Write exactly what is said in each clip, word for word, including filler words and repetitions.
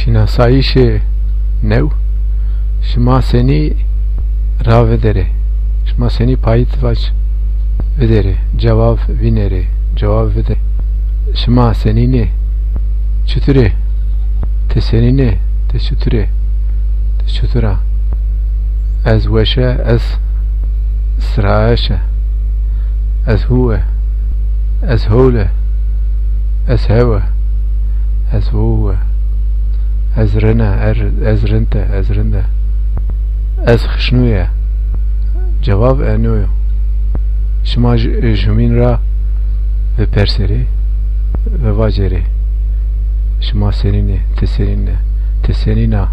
Şinasayîşê new. Şima senî ra viderê? Şima senî payît vac viderê? Cewab vînerê. Cewab vide. Şima senîn ê? Çitur ê? Ti senîn ê? Ti çitur ê? Ti çitur a? Ez weş e, ez sirayeş e. Ez hû e. Ez hewl e. Ez hew e. Ez hû e. Ez rin e, er-, ez rind e, ez rind e. Ez xişnû ye. Cewab eno yo. Şima j-, jumîn ra viperserê, vivacerê. Şima senîn ê, ti senîn e, ti senîn a,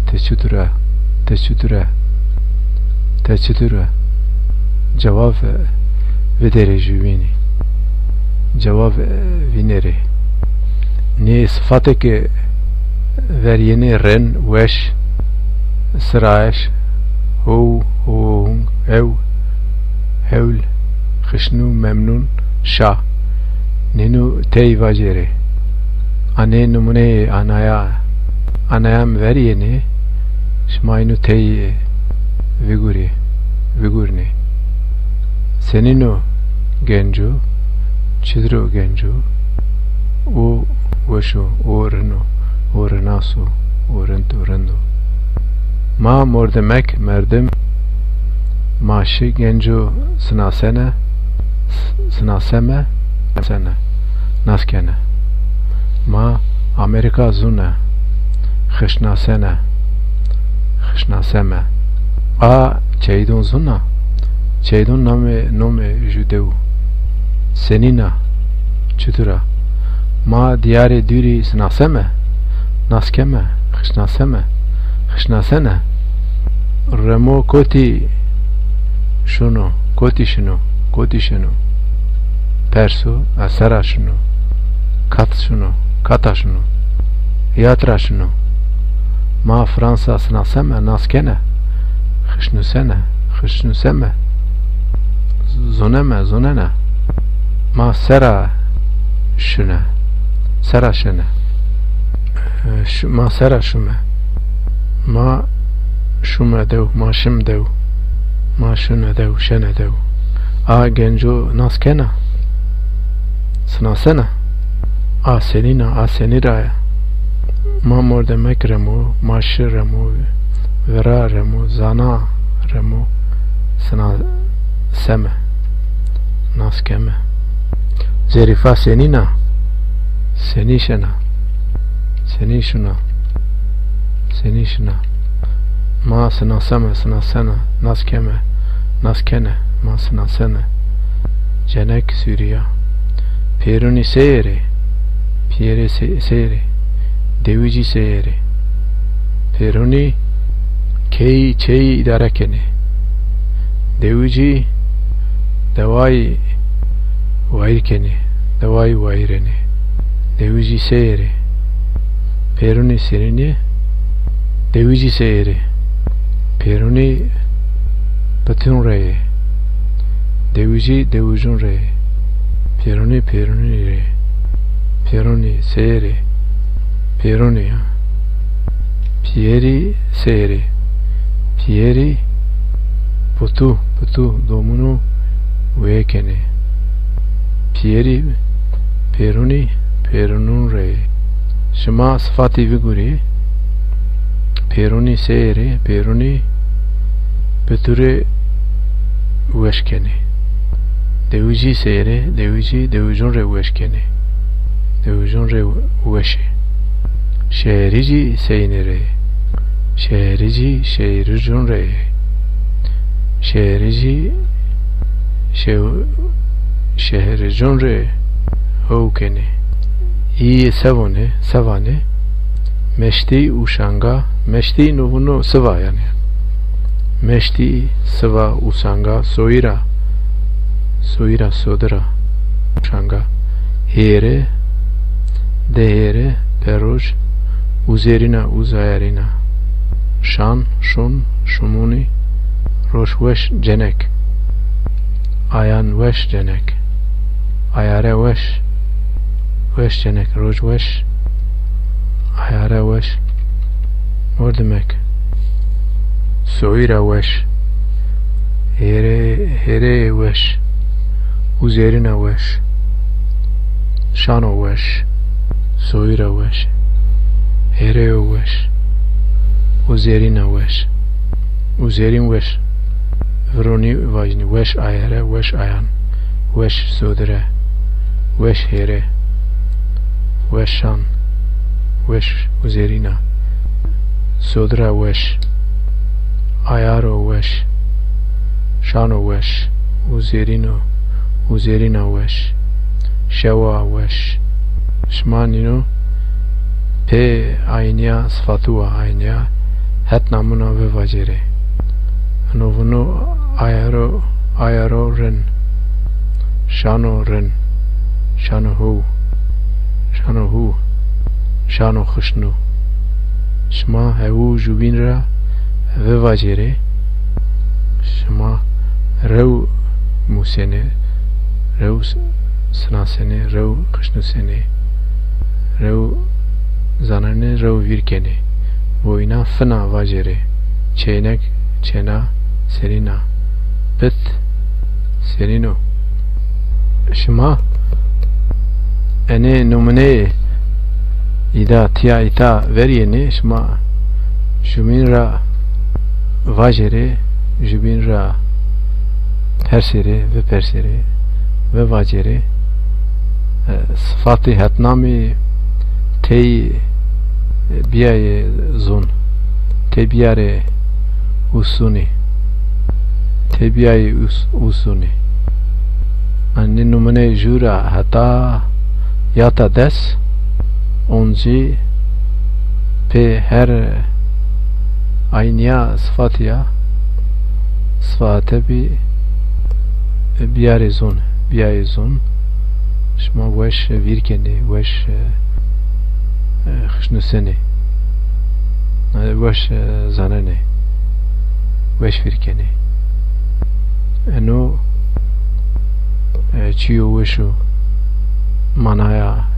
ti çitur e, ti çitur e, ti çitur e? Cewab viderê jumînî. Cewab vînerê. Nê sifatê ke ver yenê rin, weş, sirayeş, hû, hû, ew, hewl, xişnû, memnûn, şa. Nînû tey vacerê. A nê nimûneyê anaya, anayan ver yenê, şima înû tey vigurê, vigurnê. Senîn o genco, çitur o genco? O weş o, o rin o, o rinas o, o rind o, rind o. Ma mordemek, merdim, ma şi genco sinasene, s-, sinaseme, sene, nas kene. Ma Amerîka zûne, xişnasene, xişnaseme. A çeydon zûna? Çeydon namê, nomê ju dew. Senîn a? Çitur a? Ma dîyarê dûrî sinaseme? Nas keme, xişnaseme, xişnasene. Remo kotî şuno, kotî şino, kotî şino? Perso, a sera şino? Kat şino, kata şino? Yatra şino? Ma Fransa sinaseme, nas kene? Xişnusene, xişnuseme? Zuneme, zunene? Ma sera şune, sera şene? E, şu-, ma sera şume? Ma şume dew, ma şim dew, ma şune dew, şene dew. A genco nas kena? Sinasena? A senîn a, a senî ra ya? Ma mordemek remo, ma şi remo, vera remo, zana remo, sinaseme, nas keme. Zerîfa senîn a? Senî şena? Senî şuna? Senî şina? Ma sinaseme, sinasena, nas keme, nas kene, ma sinasene. Cenek Sûrîya. Pêrûnî seyerê? Pîyerê se-, seyerê? Dewicî seyerê? Pêrûnî keyî çeyî îdare kenê? Dewicî dewayî wayîr kenê, dewayî wayîrenê. Dewicî seyerê? Pêrûnî senîn ê? Dewicî seyerê? Pêrûnî pitûn rê yê. Dewicî dewicûn rê yê. Pêrûnî pêrûnî rê. Pêrûnî seyerê? Pêrûnî ya. Pîyerî seyerê? Pîyerî pitû, pitû, domûnû wê kenê. Pîyerî pêrûnî pêrûnûn rê yê. Şima sifatî vigurê, pêrûnî seyerê? Pêrûnî pitû rê weş kenê. Dewicî seyerê? Dewicî dewicûn rê weş kenê. Dewicûn rê weş ê. Şehericî seyînê rê yê? Şehericî şehericûn rê yê. Şehericî şe-, şehericûn rê hew kenê. Îyê sevonê, sevanê? Meştî û şanga. Meştî nuvûno siva yanî. Meştî, siva, û şanga, soyîra, soyîra, sodira, şanga. Hêre, dehêre, deroj, uzêrîna, uzayarîna. Şan, şun, şumûnî, roj weş, cenek. Ayan weş, cenek. Ayare weş, weş, cenek, roj weş. Ayare weş. Mordimek. Soyîra weş. Hêrê, hêrê weş. Uzêrîna weş. Şano weş. Soyîra weş. Hêrêyo weş. Uzêrîna weş. Uzêrîn weş. Vironî vajnî weş ayere, weş ayan. Weş sodire. Weş hêre. Weş şan. Weş uzêrîna. Sodira weş. Ayaro weş. Şano weş. Uzêrîno. Uzêrîna weş. Şewa weş. Şima nîno pê aynîya, sifatuwa aynîya het namuna vivacêrê. Ino vino ayaro, ayaro rin. Şano rin. Şano hu. Şano hu. Şano xişnu. Şima hewu jubîn ra vivacêrê. Şima rew musênê, rew s-, sinasênê, rew xişnusênê, rew zanenê, rew vîr kenê. Boyna fina vacêrê. Çênek, çêna, serîna. Pit, serîno. Şima enê numuneyê îda tîya îta verîyênê, şima jubîn ra vacêrê, jubîn ra persêrê, vipersêrê, vivacêrê. E, sifatî hetnamî tey bîyayê zon, tey bîyarê usunî, tey bîyayê us-, usunî. Enê numune jû ra heta yata des, oncî pê her aynîya sifatî ya, sifate bî, bîyarê zon, bîyayê zon, şima weş vîr kenê, weş, e, e, xişnusenê, e, weş, e, zanenê, weş vîr kenê. Eno, e, çîyo weş o, manaya